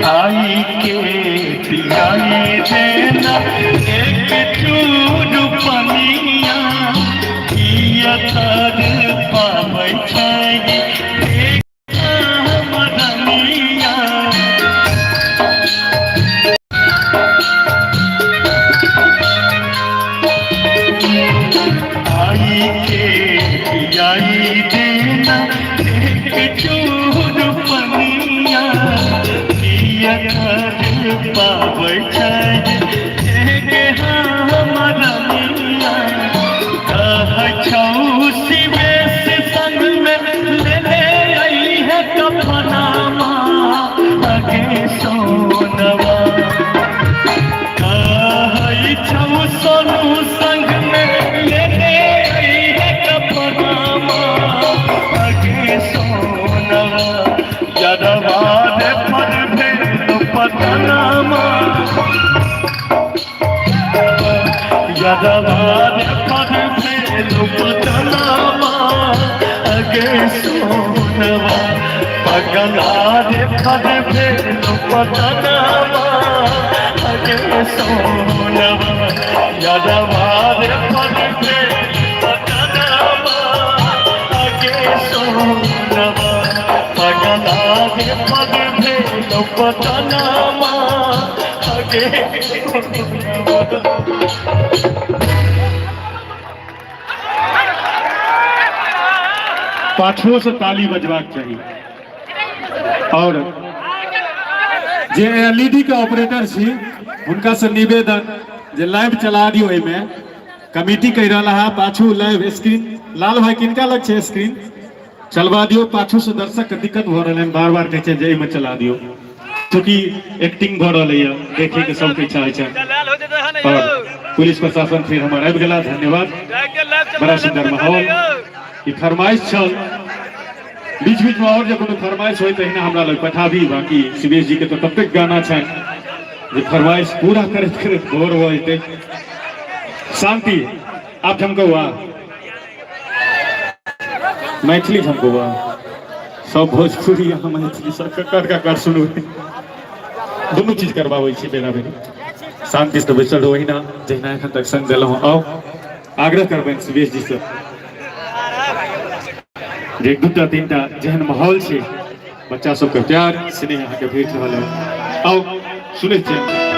आई के पियाई देना एक चूर पनिया किया तर पाबै छै मदनिया। आई के पियाई देना एक चूर पनिया किया तर पाबै छै मदनिया। कहै छौ शिवेश संग में ले ले आई है कफनामा अगे सोनवा। कहै छौ सोनू संग में ले ले आई है कफनामा अगे सोनवा। जरवा रे पर भेल पतनामा, यदवार पर भेल पतनामा अगे सोनवा। पगला रे पर भेल पतनामा अगे सोनवा। यदवार पर भेल पतनामा अगे सोनवा। पगला रे पर भेल पतनामा अगे सोनवा। पाछुओ से ताली बजबाक चाही। और जे एलईडी के ऑपरेटर छी हुनका से निवेदन जे लाइव चला दियौ। एहिमे कमिटी कहि रहल है पाछू लाइव स्क्रीन। लाल भाई, किनका लग छै स्क्रीन? चलवा दियौ पाछू से। दर्शक के दिक्कत भऽ रहल है, बार बार कहै छै जे एहिमे चला दियौ। चूँकि एक्टिंग भऽ रहल यऽ, देखे के सबके इच्छा होइ छै। और पुलिस प्रशासन फिर हमर आबि गेला, धन्यवाद। बड़ा सुंदर माहौल। ई फरमाइश छल। बीच बीच में और जे कोनो फरमाइश होय तहिना हमरा लग पठाबी। बाकी शिवेश जी के तो ततेक गाना छनि जे फरमाइश पूरा करैत करैत भोर भऽ जेतै। शांति, आप झमकौआ, मैथिली झमकौआ, सब भोजपुरी आ मैथिली सब ककर ककर सुनबै? दुनू चीज करबाबै छी बेरा बेरी। शांति से बैसल रहू, ओहिना जहिना एखन तक संग देलहुँ। आउ, आग्रह करबनि शिवेश जी से जे एक दूटा तीनटा। जेहन माहौल छै, बच्चा सबके प्यार स्नेह अहाँके भेट रहल है। आउ, सुनै छियै।